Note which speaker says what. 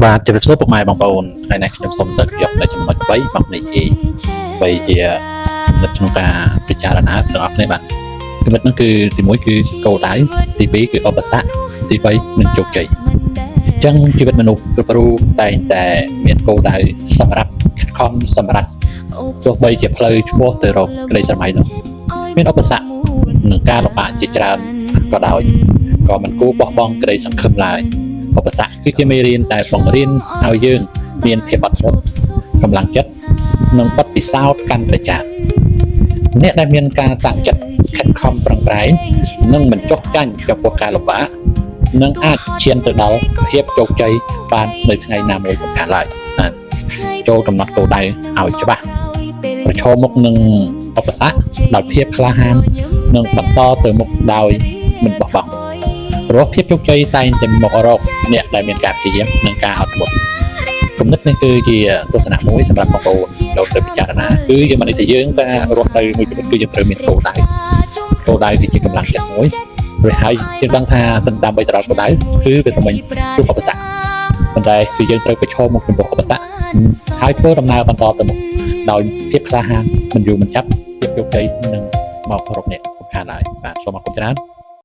Speaker 1: បាទជម្រាបសួរពុកម៉ែបងប្អូនថ្ងៃនេះខ្ញុំសូមលើកយកនៅចំណុច3មកនិយាយបីជាចំណុចក្នុងការពិចារណាទាំងអស់គ្នាបាទចំណុចហ្នឹងគឺទី1គឺគោលដៅទី2គឺឧបសគ្គទី3នឹងជោគជ័យអញ្ចឹងជីវិតមនុស្សគ្រប់រូបតែងតែមានគោលដៅសម្រាប់ខិតខំសម្រាប់ទោះបីជាផ្លូវឆ្ពោះទៅរកក្តីស្រមៃនោះមានឧបសគ្គនិងការលំបាកជាច្រើនក៏ដោយក៏មិនគួរបោះបង់ក្តីសង្ឃឹមឡើយ ឧបសគ្គគឺជាមេរៀនដែលបង្រៀនឲ្យយើងមានភាពអត់ធ្មត់កម្លាំងចិត្តនិងបទពិសោធន៍កាន់តែចាស់អ្នកដែលមានការតាំងចិត្តខិតខំប្រឹងប្រែងនិងមិនចុះចាញ់ចំពោះការលំបាកនឹងអាចឈានទៅដល់ភាពជោគជ័យបាននៅថ្ងៃណាមួយកំខានឡើយបាទចូលកំណត់គោលដៅឲ្យច្បាស់ប្រឈមមុខនឹងឧបសគ្គដោយភាពក្លាហាននិងបន្តទៅមុខដោយមិនបោះបង់ ព្រោះភាពជោគជ័យតែងតែមករកអ្នកដែលមានការព្យាយាមនិងការអត់ធ្មត់គំនិតនេះគឺជាទស្សនៈមួយសម្រាប់បងប្អូនចូលទៅពិចារណាគឺយើងមិនន័យថាយើងតែរស់នៅមួយជីវិតគឺយើងត្រូវមានគោលដៅគោលដៅគឺជាកម្លាំងចិត្តមួយព្រោះហើយយើងដឹងថាដើម្បីទៅដល់គោលដៅគឺវាត្រូវមានជួបឧបសគ្គប៉ុន្តែគឺយើងត្រូវប្រឈមមុខចំពោះឧបសគ្គហើយធ្វើដំណើរបន្តទៅមុខដោយភាពក្លាហានមិនយូរមិនឆាប់ភាពជោគជ័យនឹងមករកអ្នកពុំខានឡើយបាទសូមអរគុណច្រើន។